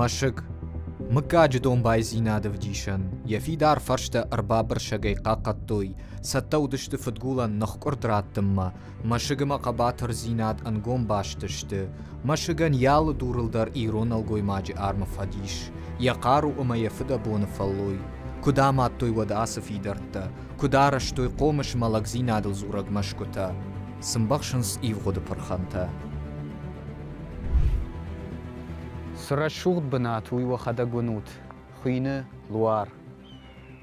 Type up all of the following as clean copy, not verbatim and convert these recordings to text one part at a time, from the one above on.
Мӕсыг. Мыггаджы домбайдзинады ӕвдисӕн, йӕ фидар фӕрстӕ ӕрбабырсӕгӕй хъахъхъӕдтой, цӕттӕ уыдысты фыдгулӕн ныхкъуырд раттынмӕ, мӕсыг ӕмӕ хъӕбатырдзинад ӕнгом баст сты. Мӕсыгӕн йӕ алы дурыл дӕр ирон нӕлгоймаджы армы фӕдис, йӕ хъару ӕмӕ йӕ фыдӕбоны фӕллой. Куыд амадтой уӕд ацы фидӕрттӕ, куыд арӕзтой хъомыс ӕмӕ лӕгдзинадыл дзурӕг мӕсгуытӕ? Цы мбӕхсынц ивгъуыды пырхӕнтӕ? Цы рӕсугъд бынат, уый уӕхӕдӕг уынут, хуины Луар.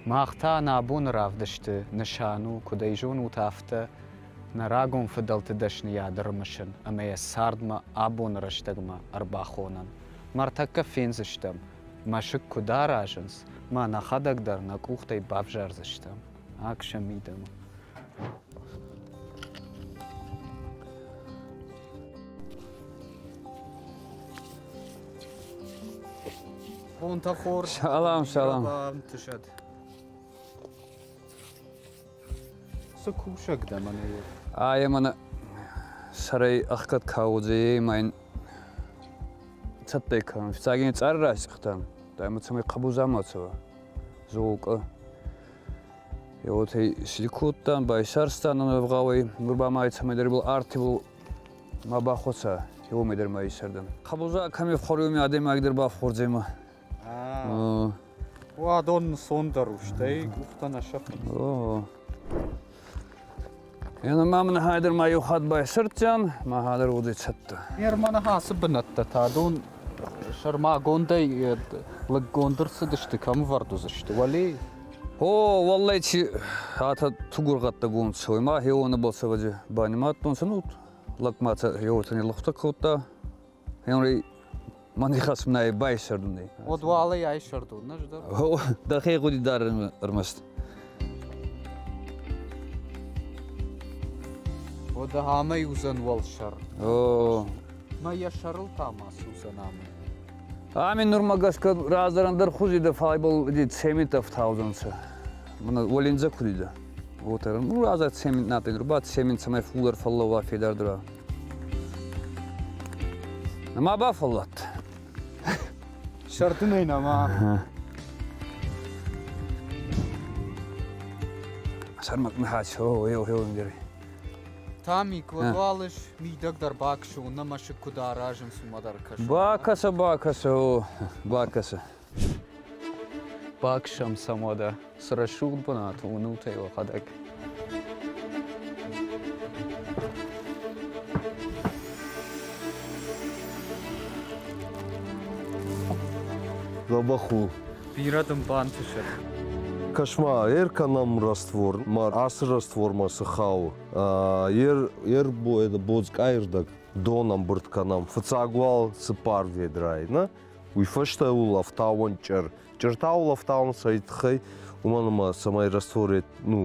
Мах та нӕ абоны равдысты нысан у, куыд ӕй зонут, афтӕ нӕ рагон фыдӕлты дӕсныйад ӕрымысын ӕмӕ йӕ цардмӕ абоны рӕстӕгмӕ ӕрбахонын. Мӕртӕккӕ фендзыстӕм, мӕсыг куыд аразынц, мӕ нӕхӕдӕг дӕр нӕ къухтӕй бавзардзыстӕм. Аксӕм мидӕмӕ. Бонтӕ хорз. Салам, салам. Бантысӕд. Цы кусӕг дӕ мӕнӕ? Ае мӕнӕ сӕрӕй ӕхгӕд каудзей ма ин цӕттӕ кӕнун. Фиццаг ин цъар райсыгътан, да ма цӕмӕй хъӕбуза ма цӕуа. Золкъа. Еуотӕй си кодтан, байсарстан ӕвгъауӕй, нур ба ма цӕмӕйдӕр бил артибул ма бахуӕца, еуемӕй дӕр ма исӕрдӕн. Хъӕбуза кӕми фхуӕруй, адӕймаг дӕр бафхуӕрдзӕй ма. Уӕдон нцондӕр у, стӕй къухтӕ нӕ сӕфынц. Ена ма мын хайдӕр ма иу хатт байсӕрдтӕн, ма хадӕр уыди цӕттӕ. Ерманы ацы бынӕттӕ та дон сӕрмагондӕй лыггонд ӕрцыдысты, кӕм ӕвӕрд уыдзысты, уӕле? О, уӕллӕй чи атӕ тугургъӕдтӕгонд цӕуй, ма хеуоны болсӕвӕджы банимадтонцӕ, ну, лӕг ма хеуотӕни лухтӕ кодта. Хеури мӕн ихӕсмӕ байсӕрдунӕй. Уӕд уӕлӕй айсӕрдун, нӕ здӕр? Дӕхе гъуди дӕр ӕрмӕст. Уӕд амӕй уыдзӕн уӕлсӕр. О. Мӕ йӕ сӕрыл та ма судзӕн амӕй. Ами нурмӕ гӕсгӕ раздӕр ӕндӕр хузи дӕ файбол цемент ӕфтаудзӕнцӕ. Мӕнӕ уӕлиндзӕ куд идӕ. Уотӕ. Ну, раздӕр цемент на нур ба цемент цӕмӕй фулдӕр фӕллӕуа федардӕр. Нӕма бафӕлладт. Сӕрдынӕй нӕма. Сӕрмӕт михач, о, еу, еу, ингери. Тамик, уӕд мидӕг дӕр бакӕсон, нӕ мӕсыг куыд аразынц, уымӕ дӕр кӕсон. Бакӕсӕ, бакӕсӕ, о, бакӕсӕ. Бакӕсӕм сӕм уӕдӕ, цы рӕсугъд бынат у, уынут ӕй уӕхӕдӕг. Дзӕбӕх у. Бирӕ дын бантысӕд. Кӕс-ма, ӕркӕнӕм раствор, ма ацы раствормӕ цы хауы? Ер боцкъайырдӕг дон ӕмбырд кӕнӕм. Фыццаг уал цыппар ведрайы, нӕ? Уый фӕстӕ уыл ӕфтауӕн чъыр. Чъыр та уыл ӕфтауын цӕй тыххӕй? Уымӕн ӕмӕ цӕмӕй растворӕй ну,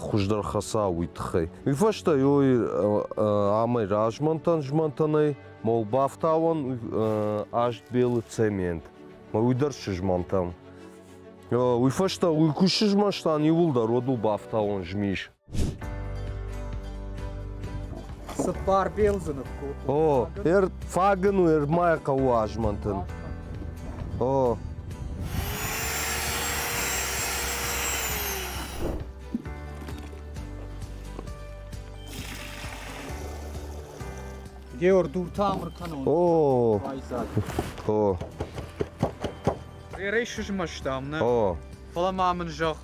хуыздӕр хӕца, уый тыххӕй. Уый фӕстӕ ёй амӕй размӕнтӕн змӕнтӕнӕй мол бафтауӕн аст белы цемент. Мӕ уый дӕр сызмӕнтӕм. Уый фӕстӕ уый куы сызмӕстан иууылдӕр, уӕд ыл бафтауӕн змис. Цыппар бел дзы ныккодтой. О, фаг ын у, ӕрмӕ хъӕуы азмӕнтын. О. Геор, дуртӕ амыр кӕнон. О. Байдзаг. О. Ерӕй сызмӕстам, нӕ? О. Фӕлӕ ма мын зӕгъ,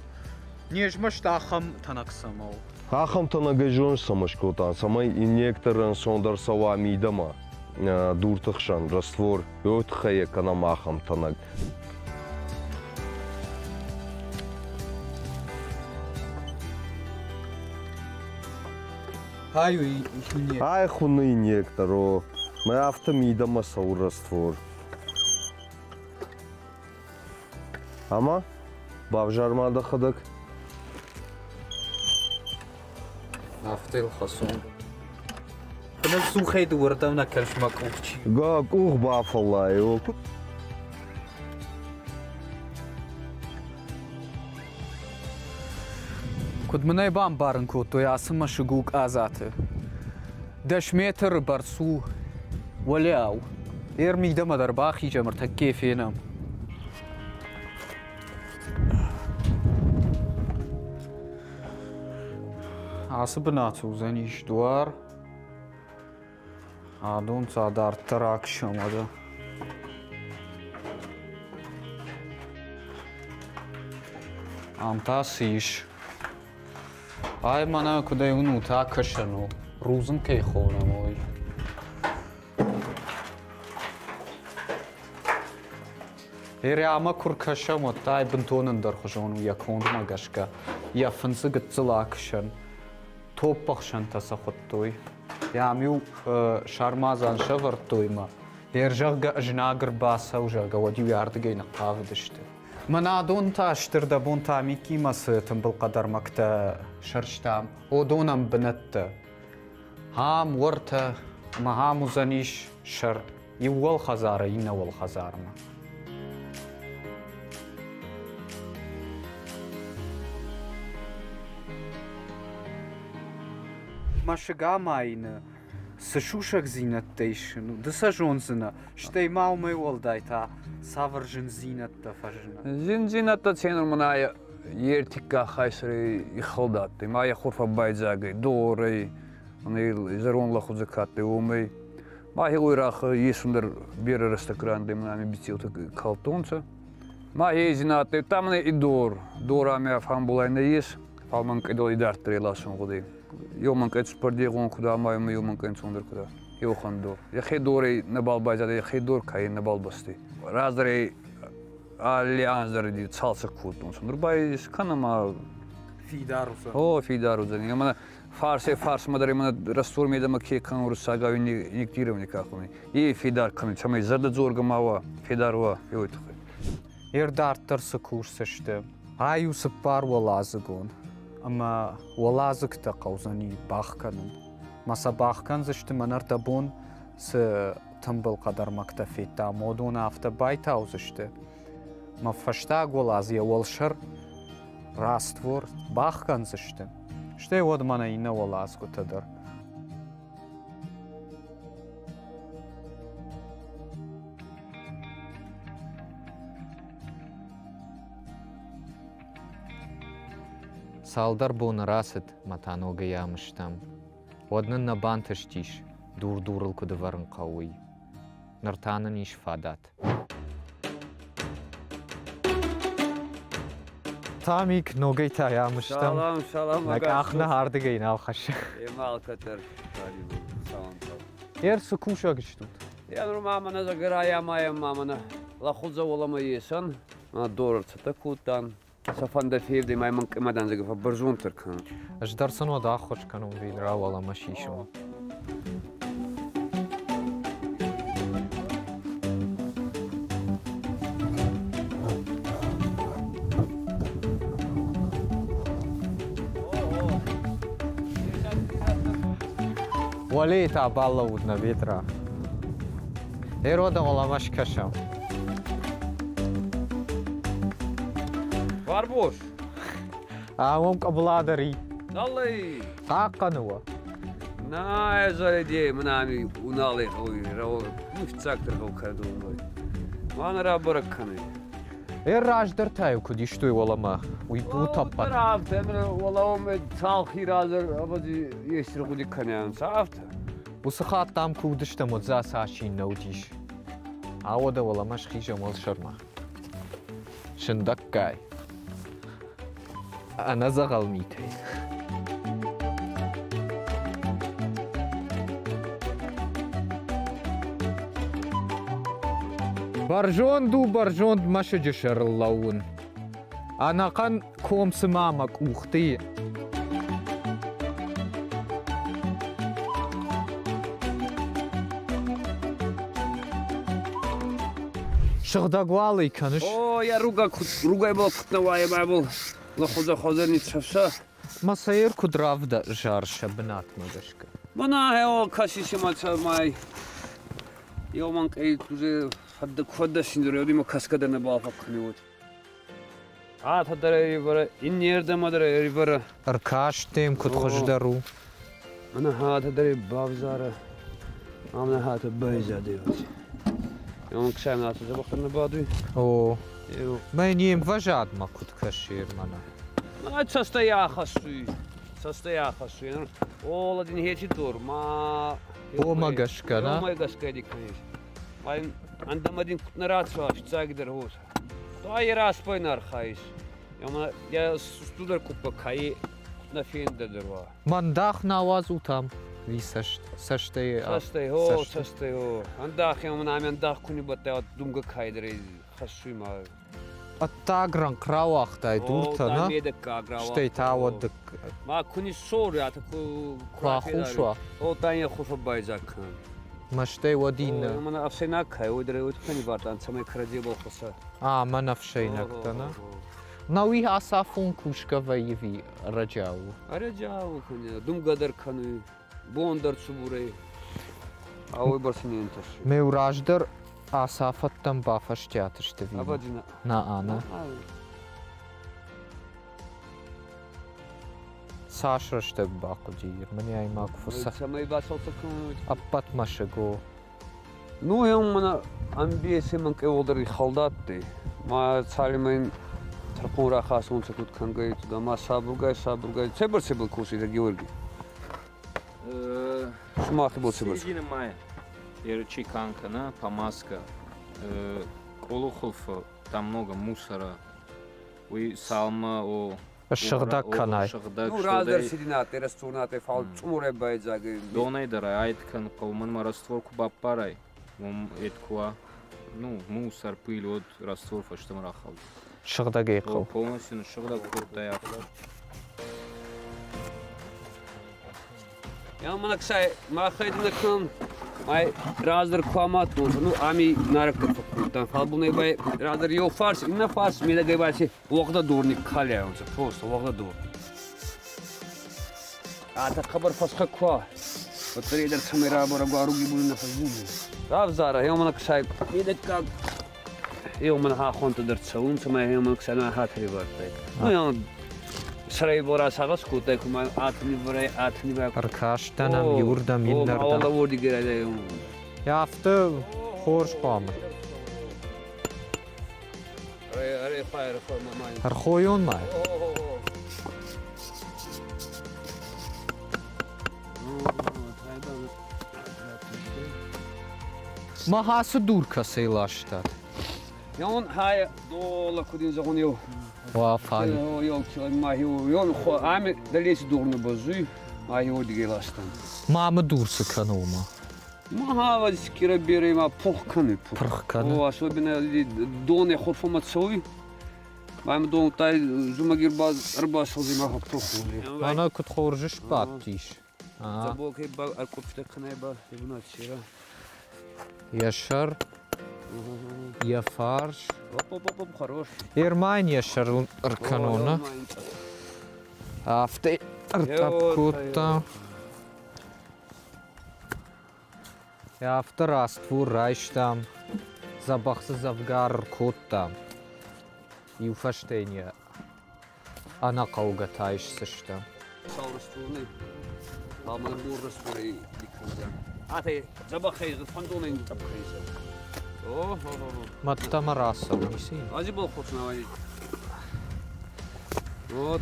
не змӕст ахӕм тӕнӕг цӕмӕ у? Ахӕм тӕнӕгӕй зоныс цӕмӕ скодтам, цӕмӕй иннектор ӕнцондӕр цӕуа мидӕмӕ дурты хсӕн раствор, уый тыххӕй йӕ кӕнӕм ахӕм тӕнӕг. Ай у инъектор. Ай хуыны инъектор, о. Мӕ афтӕ мидӕмӕ цӕуы раствор. Ӕмӕ бавзар ма дӕхӕдӕг. Афтӕ йыл хӕцон. Куы сухӕй дыууӕрдӕм нӕ кӕныс мӕ къух чи. Га, къух бафӕллайы. Куыд мын ӕй бамбарын кодтой, ацы мӕсыг у Къадзаты. 10 метры бӕрц у уӕлиау. Ер мидӕмӕ дӕр бахизӕм, ӕртӕккӕ фенӕм. Ацы бынаты уыдзӕнис дуар. Адон та дарддӕр аксӕм уӕдӕ. Ам та цы ис? Ай мӕнӕ куыдӕй уынут, акӕсӕн у. Рудзынг кӕй хонӕм, уый. Ерӕмӕ куы ркӕсӕм, уӕд та ай бынтон ӕндӕрхуызон у йӕ кондмӕ гӕсгӕ. Йӕ фындзы гыццыл акӕсӕн. Топпӕхсӕнтӕ сӕ хуыдтой. Ам-иу сармадзан сӕвӕрдтой мӕ, ер зӕгъгӕ, знаг ӕрбацӕуы, зӕгъгӕ, уӕд-иу ардыгӕй ныхъхъавыдысты. Мӕнӕ адон та стыр дӕ бон Тамикимӕ цы тымбыл хъӕдӕрмӕгтӕ сӕрстам, уыдонӕн бынӕттӕ. Ам уӕртӕ ӕмӕ ам уыдзӕнис сӕр иу уӕлхӕдзары иннӕ уӕлхӕдзармӕ. Мӕсыг амайыны цы сусӕгдзинӕдтӕ ис, ды сӕ зондзынӕ, стӕй ма уымӕй уӕлдай та цавӕр зындзинӕдтӕ фӕзыны? Зындзинӕдтӕ ценыр мын ертикка хайсӕрӕй ихӕлдадтӕй, ма йӕ хурфӕ байдзагӕй, дорӕй, зӕронд лӕхудзӕ кадтӕй, уомӕй. Ма хеуй рах есун дӕр берӕ рӕстӕг рандӕй мын ами биццеутӕ калдтонцӕ. Ма хейзинадтӕй, та мын и дор, дор ами афамбулай нӕййес, фал мӕн къедол идарддӕр ласун гъудӕй. Еу мӕн къет спордегъон куд ама еу мӕн къенцондӕр куд еухан дор. Ехе дорӕй нӕбал байзадӕй, ехе дор кай нӕбал басти. Раздӕрӕй алли анз дӕр цалцӕг кодтонцӕ. Нур ба кӕнӕ Фидар уыдзӕн. О, фидар уыдзӕн. Ӕмӕ фарсӕй фарсмӕ дӕр ӕмӕ раствор медӕмӕ ке кӕнун уруссагау инъектирование ка хонуй. Е фидар кӕнуй, цӕмӕй зӕрдӕдзоргӕ ма уа, фидар уа, еуой туххӕй. Ер дарддӕр цы кусдзысты? Ай у цыппаруӕладзыгон, ӕмӕ уӕладзыгтӕ хъӕудзӕни бахгӕнын. Мӕ сӕ бахгӕндзысты мӕнӕ ӕрдӕбон цы тымбыл хъӕдӕрмӕгтӕ федтам, уыдон афтӕ байтаудзысты. Мӕ фӕстаг уӕладз йӕ уӕлсӕр раствор бахгӕндзысты. Стӕй уӕд мӕнӕ иннӕ уӕладзгуытӕ дӕр. Цалдӕр боны рацыд, мӕ та ногӕй ам стӕм. Уӕд нын нӕ бантыстис, дур дурыл куыд ӕвӕрын хъӕуы, уый. Ныр та нын ис фадат. Тамик, ногӕй та ам стӕм. Салам, салам. Нӕ къах нӕ ардыгӕй нал хӕссы. Ема алкӕддӕр салам. Ер цы кусӕг стут? Я нур мамана загорая мая мамана. Лахудза уолама есан, дор ӕрцӕттӕ кодтан. Сӕ фӕндӕ февдӕй ма мӕн къимӕдӕн зӕгъгӕ фӕббӕрзонддӕр кӕнун. Ӕз дӕр сын уӕд ӕххуыс кӕнон ведра уӕлӕмӕ сисон. Уӕлейы та балӕууыд нӕ ведра. Эродӕм уӕлӕмӕ скӕсӕм. Барбос! Уым къӕбыла дӕр и. Налай! Хъахъхъӕны уӕ. На, ӕз мын ами уналай гъӕуй, фиццагдӕр гъӕу кӕдумай. Ма нӕ рабӕрӕг кӕнай. Эр раздӕр та-иу куыд истой уӕлӕмӕ, уый утӕппӕт. Афтӕ, уӕлӕмӕ цалхи раздӕр ӕвӕдзи ести ргъуди кӕнӕнцӕ, афтӕ. Уыцы хатт ам куы уыдыстӕм, уӕд дзы ацы асин нӕ уыдис. Ауӕдӕ уӕлӕмӕ схизӕм уӕлсӕрмӕ. Сындӕггай. Ӕнӕдзӕгъӕл митӕй. Бӕрзонд у бӕрзонд мӕсыджы сӕрыл лӕууын. Ӕнӕхъӕн ком цыма мӕ къухты и. Сыгъдӕг уалый кӕныс? О, йӕ руга ругай был куыд нӕ уайы мӕ был. Лӕхудзӕ ходзӕни цӕфсӕ. Мӕ сӕйр куыд равзар сӕ бынатмӕ гӕсгӕ? Мӕнӕ хео кӕсис ӕмӕ цӕмӕй еу мӕнкъей тузе фӕддӕ синдзур, еудимӕ кӕсгӕ дӕр нӕ бафӕккӕниуӕд. Атӕ дӕр ӕривӕрӕ, иннердӕмӕ дӕр ӕривӕрӕ. Ӕркастем, куыд хуыздӕр у. Мӕнӕ хатӕ дӕр бавзарӕ, ам нӕ хатӕ байзадӕй. Он ксайм нацы дзӕбӕхдӕр нӕ бадуй. О, мӕ не мвӕзадмӕ куыд кӕсы мӕнӕ? Ма цӕстӕй ахӕссуй. Цӕстӕй ахӕссуй. О, ладин хечи дор, ма Омӕ гӕсгӕ, нӕ? Омӕ гӕсгӕ ди кӕнис. Ма ӕндӕмӕ дин куд нӕ рацуа, фиццагдӕр хос. То ай распой не архайис. Ӕма я студер куппа кай куд нӕ фендӕдӕр уа. Мӕндах нӕ уадзут ам? Ви цӕст, цӕстӕй... Цӕстӕй, хо, цӕстӕй, хо. Ӕндах, ӕма нами ӕндах куни бадтӕ, думгӕ кайдӕрӕй хӕссуй ма. Ӕддаг рӕнхъ рауагътай дуртӕ, нӕ? Стӕй та уӕд Ма куни ссори, ата ку куы ахус уа. О, та йӕ хуфа байдзаг кӕн. Мӕ стӕй уӕд иннӕ. Мӕнӕ ӕфсӕйнаг кай, уӕд уӕд кӕни бартан, цӕмӕй кӕрӕдзебӕл хуца. А, мӕн ӕфсӕйнӕгтӕ, нӕ? Науи ацафон кусгӕ вӕййы ви ӕрӕджиау? Ӕрӕджиау кӕны, думгӕ дӕр кӕны, бон дӕр цубурӕй. Ауй бӕрц не нтӕсы. Ме раздӕр ацафӕттӕм бафӕстиат сты ви? Ӕвӕдзина. На, ана. Цас рӕстӕг бахъуыди, мӕнӕй ма куы фӕцӕ. Цӕмӕй бацалцӕг кӕнон? Ӕппӕт мӕсыг о. Ну, мӕнӕ ӕмбеси мӕн къеуолдӕр ихалдатти. Ма цалинмӕ тӕрхон рахӕссонцӕ куд кӕнгӕй, ма сабургай, сабургай. Цӕйбӕрцӕбӕл коситӕ, Георги? Сумахи был цӕйбӕрцӕ? Середина мая. Чеканка, на, помазка. Къолы хуылфы там много мусора. Уый цалмӕ о Ссыгъдӕг кӕнай. Сыгъдӕг. Ну, раздӕр серединатӕй, растворнатӕй, фал цъумурӕй байдзаг. Донӕй дӕр айд кӕн хъӕуы, мӕнмӕ раствор куы баппарай, уым эд куы уа, ну, мусор, пыль, уӕд раствор фӕстӕмӕ рахауд. Сыгъдӕгӕй хъӕуы. Полностью ныссыгъдӕг кодтай афтӕ. Я мӕнӕ махӕй дынӕ май раздӕр куы амадтон, ну, ами нарӕгтӕ фӕкодтам, фал бунӕй бай раздӕр еу фарс, иннӕ фарс медӕгӕй баци уӕгъдӕ дор никкалиайонцӕ, просто уӕгъдӕ дор. Ата хъӕбӕр фӕсхӕ куа, уӕддӕр е дӕр цӕмӕй рабӕрӕг уа, руги буни нӕ фӕззиннуй. Равзара, еу мӕнӕ ксай медӕггаг еу мӕнӕ хахонтӕ дӕр цӕунцӕ, ма еу мӕнӕ ксай нӕ хатири вардтай. Ну, еу сӕрӕй бора сагъӕс кодтай, ку ма атни варай, атни варай. Ӕркастӕн ӕм иуырдӕм, иннӕрдӕм. Афтӕ хорз хъуамӕ. Ӕрхойон ма? Ма ацы дур кӕцӕй ластат? Ён хай дола кудин зӕгъун еу. Уа, фали. Еу ма еу хо ами далеси дур не базуй, ма еу диге ластан. Мамы дур цы кӕны уымӕ? Ма хава скира бере ма пурх кӕны. Пырх кӕны? О, особенно доне хурфома цӕуй. Ма дон тай зумӕги ӕрбасылди ма пурх ули. Мӕнӕ куыд хорз сбадтис. Забокай ба ӕркъуыпптӕ кӕнай ба ибнат сера. Йӕ сӕр, йӕ фарс. Оп-оп-оп, хорош. Ермайн йӕ сӕрыл ӕркӕнон, нӕ? Афтӕ ӕртъӕпп кодта. Афтӕ раствор райстам, дзӕбӕх дзы дзӕвгар ӕркодтам. Иу фӕстӕ йын йӕ ӕнӕхъӕугӕ та исдзыстӕм. Сау растворнӕй, фал бур растворӕй диккӕндзӕн. Атӕ дзӕбӕхӕй фӕндонӕй тъӕпп кӕнисӕ. Мӕдтӕмӕ рацӕуын, ницы. Ази был хочна. Вот.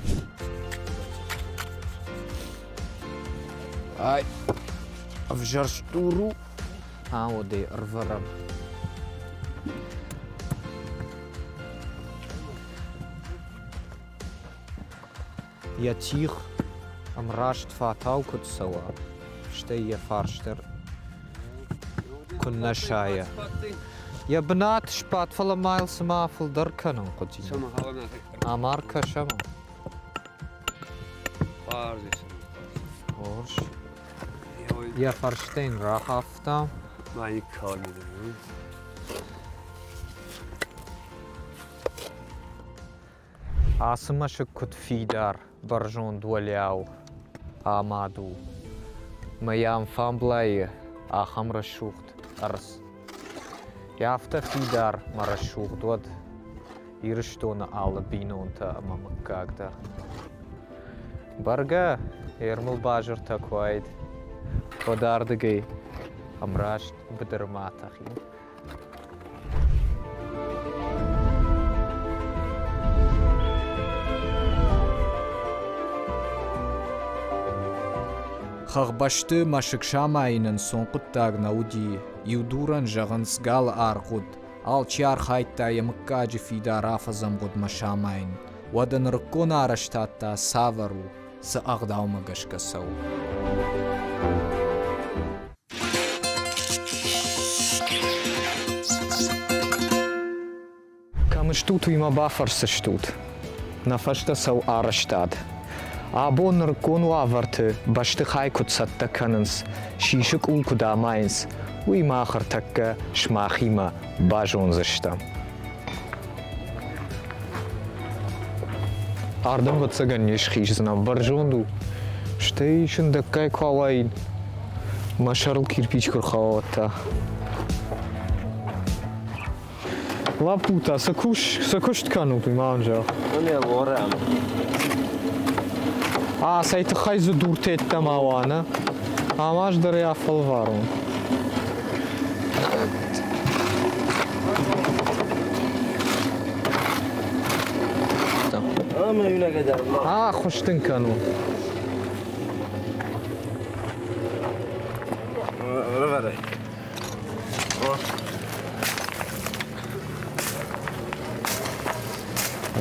Ай, ӕвзӕрст дур у. Аодӕй ӕрвӕрӕм. Йӕ тигъ ӕмраст фатау куыд цӕуа, стӕй йӕ фарс дӕр куыннӕ сайа. Йӕ бынат сбадт, фӕлӕ ма йыл цыма фылдӕр кӕнын хъуыди. Ам ӕркӕсӕм. Хорз. Йӕ фӕрстӕ йын рахафта. Ацы мӕсыг куыд фидар, бӕрзонд уӕлиау амад у. Мӕ йӕм фамблайы ахӕм рӕсугъд ӕрдз. Йӕ афтӕ фидар мӕ рӕсугъд уӕд Ирыстоны алы бинонтӕ ӕмӕ мыггаг дӕр. Бӕргӕ, Ермыл базыртӕ куы уаид, уӕд ардыгӕй ӕмраст быдырмӕ атӕхин. Хӕхбӕсты мӕсыг самайын ӕнцон хъуыддаг нӕ уыди. Иу дурӕн, зӕгъынц, галы аргъ уыд. Алчи архайдта йӕ мыггаджы фидар афӕдзӕмгъуыдмӕ самайын. Уӕдӕ нырыккон арӕзтад та цавӕр у, цы ӕгъдаумӕ гӕсгӕ цӕуы? Кӕм стут, уый мӕ бафӕрсдзыстут. Нӕ фӕстӕ цӕуы арӕзтад. Абон нырыккон уавӕрты бӕстыхай куыд цӕттӕ кӕнынц, сисы къул куыд амайынц, уый мах ӕртӕккӕ сымахимӕ базондзыстӕм. Ардӕм, ӕвӕццӕгӕн, не схиздзынӕн, бӕрзонд у. Стӕй сындӕггай куы ауаин, мӕ сӕрыл кирпич куы рхауа, уӕд та. Лӕппутӕ, цы куыст кӕнут, уый ма уын зӕгъ. Не лорӕм. А, цӕй тыххӕй дзы дуртӕ ӕддӕмӕ уа, нӕ? Ам аз дӕр ӕй афӕлварон. А, хуыз дын кӕнон.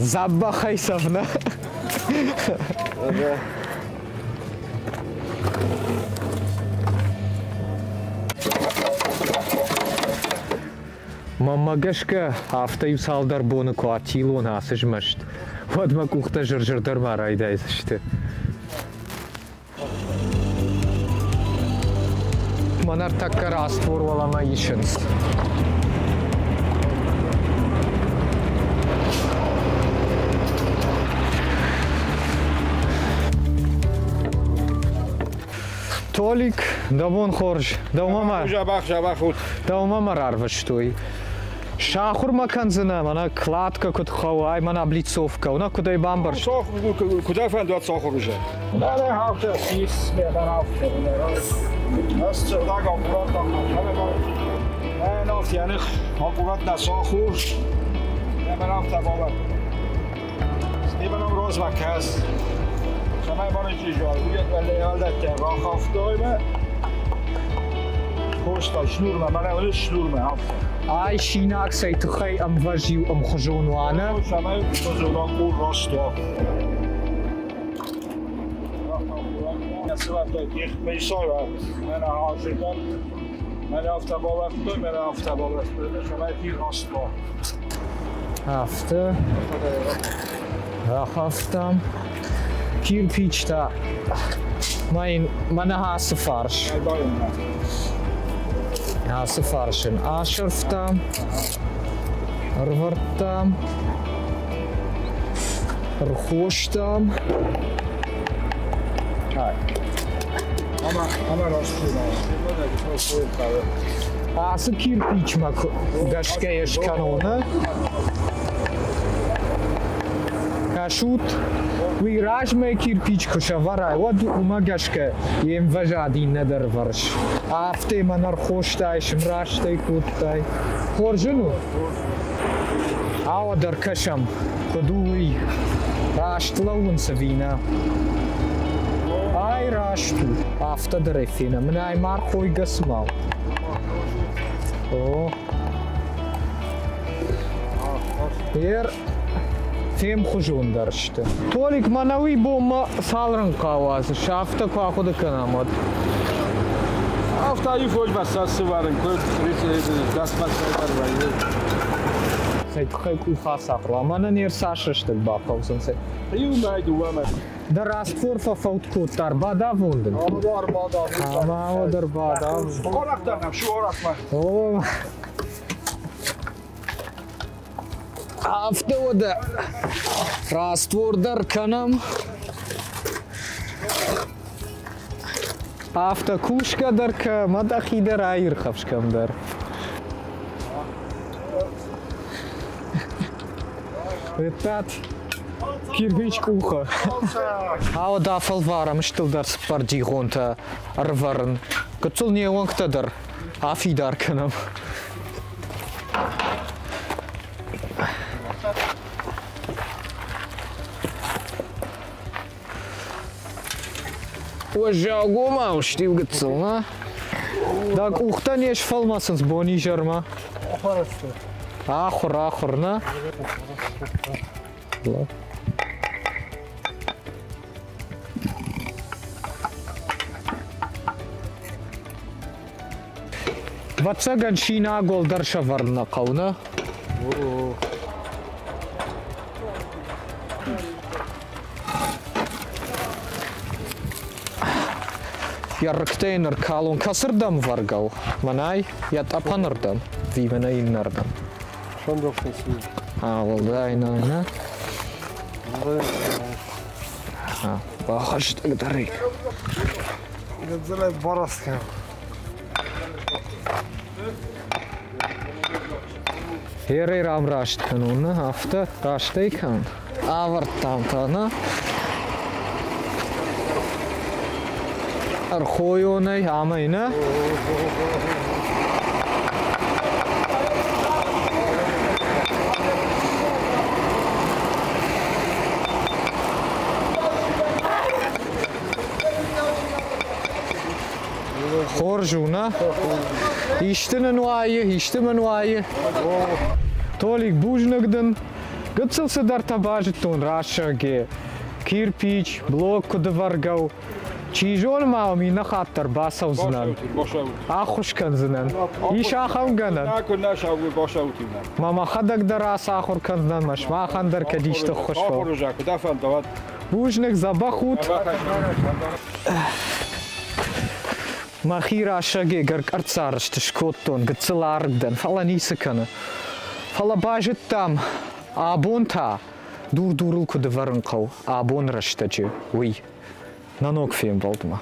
Дзӕбӕхӕй цӕвнӕ. Мӕнмӕ гӕсгӕ, афтӕ иу цалдӕр боны куы атилон ацы змӕст, уӕд мӕ къухтӕ зыр-зыр дӕр ма райдайдзысты. Мӕн ӕртӕккӕ раствор уӕлӕмӕ исынц. Толик, дӕ бон хорз. Дӕумӕ ма Дзӕбӕх, дзӕбӕх ут. Дӕумӕ мӕ рарвыстой. Сахуыр мӕ кӕндзынӕ, мӕнӕ кладка куыд хъӕуы, ай мӕнӕ облицовка, уна куыд ӕй бамбӕрст. Куыд ӕфӕнды, уӕд сахуыр уызӕн. Нӕ хаутӕ сис, нӕ хаутӕ. Ӕз цӕрдӕг аккуратно Ӕнафтианых аккуратно сахур. Нӕ афтӕ бавӕр. Стивеном розма кӕс. Цӕмӕй банычъиза, уый рахафтой мӕ. Хоста шнурмӕ, мӕнӕ уыны шнурмӕ афтӕ. Ай шинаг цӕй тыххӕй ӕмвӕз-иу ӕмхуызон уа, нӕ? Цӕмӕй хуызон къул раст уа. Афтӕ. Рахафтам. Кирпич та ма йын мӕнӕ ацы фарс. Ацы фарс ын асӕрфтам, ӕрвӕрдтам, ӕрхостам. Ацы кирпичмӕ гӕсгӕ йӕ скӕнон, Кӕсут, уый размӕ кирпич куы сӕвӕрай, уӕд уымӕ гӕсгӕ йе мвӕзад иннӕ дӕр вӕрс. Афтӕ мӕн ӕрхостай, сымрастӕй кодтай. Хорз ын у? Ауӕд ӕркӕсӕм, куыд у уый. Раст лӕууынц ӕви нӕ? Ай раст у. Афтӕ дӕр ӕй фенӕм. Мын ай ма рхойгӕ цыма у. О. Ер фемхуызондӕр сты. Толик, мӕнӕ уый бонмӕ цал рӕнхъы ауадзыс, афтӕ куы ахъуыды кӕнӕм, уӕд? Афтӕ иу фондз сӕвӕрын куыд дӕс вӕййы. Цӕй тыххӕй къух ацахуыр уа? Мӕнӕ не рцас рӕстӕг бахъӕудзӕн. Иу мӕй, дыууӕ мӕй. Дӕ раствор фӕфӕуд кодта, ӕрбадавон дын? Ӕмӕ уӕд ӕрбадав. Орахтар нӕм, шу орахмӕ. О, Афтӕ уӕдӕ раствор дӕр кӕнӕм. Афтӕ кусгӕ дӕр кӕ, мӕ дӕхи дӕр аирхӕфс кӕмдӕр. Ребят, кирпич къухы. Ауӕд афӕлварӕм стылдӕр цыппӕрдигъонтӕ ӕрвӕрын. Гыццыл не уӕнгтӕ дӕр афидар кӕнӕм. Уӕззаугомау сты иу гыццыл, нӕ? Дӕ къухтӕ не сфӕлмӕцынц бонизӕрмӕ? Ахуыр, ахуыр, нӕ? Ӕвӕццӕгӕн синагол дӕр сӕвӕрын нӕ хъӕуы, нӕ? Йӕ рыгтӕ йын ӕркалон кӕцырдӕм вӕргӕ у? Мӕнӕй йӕ тъӕпӕнырдӕм, ӕви мӕнӕ иннӕрдӕм? Уӕлдай нӕ, нӕ? Бахӕстӕгдӕр ӕй. Гыццылӕй бараст кӕн. Ерӕй рамраст кӕнон, нӕ? Афтӕ растӕй кӕн. Авӕрдтам та, нӕ? Ӕрхойонӕй амӕй, нӕ? Хорз у, нӕ? Исты нын уайы, исты мын уайы. Толик, бузныг дын. Гыццыл цыдӕртӕ базыдтон рӕсӕге. Кирпич, блок куыд ӕвӕргӕ у. Чи зоны ма уым иннӕ хатт дӕр бацӕудзынӕн. Ӕххуыс кӕндзынӕн. Ис ахӕм гӕнӕн? Мӕ мӕхӕдӕг дӕр ацахуыр кӕндзынӕн, мӕ сымахӕн дӕр кӕд исты ӕххуыс фӕу. Бузныг, дзӕбӕх ут. Мӕхи рӕсӕг ӕгӕр къӕрццарӕзт скодтон, гыццыл арг дӕн, фӕлӕ ницы кӕны. Фӕлӕ базыдтам, абон та дур-дурыл куыд ӕвӕрын хъӕуы абон рӕстӕджы, уый. Нӕ ног фембӕлдмӕ.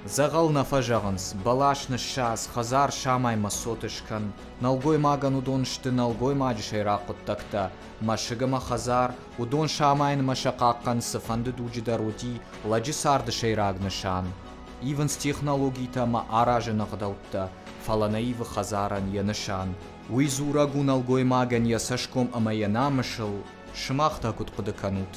Дзӕгъӕл нӕ фӕзӕгъынц, бӕлас ныссадз, хӕдзар самай мӕ цот скӕн. Нӕлгоймагӕн уыдон сты нӕлгоймаджы сӕйраг хъуыддӕгтӕ. Мӕсыг ӕмӕ хӕдзар, уыдон самайынмӕ сӕ хъахъхъӕн цыфӕнды дуджы дӕр уыди лӕджы царды сӕйраг нысан. Ивынц технологитӕ ӕмӕ аразыны ӕгъдӕуттӕ, фӕлӕ нӕ ивы хӕдзарӕн йӕ нысан. Уый дзурӕг у нӕлгоймагӕн йӕ цӕсгом ӕмӕ йӕ намысыл. Сымах та куыд хъуыды кӕнут?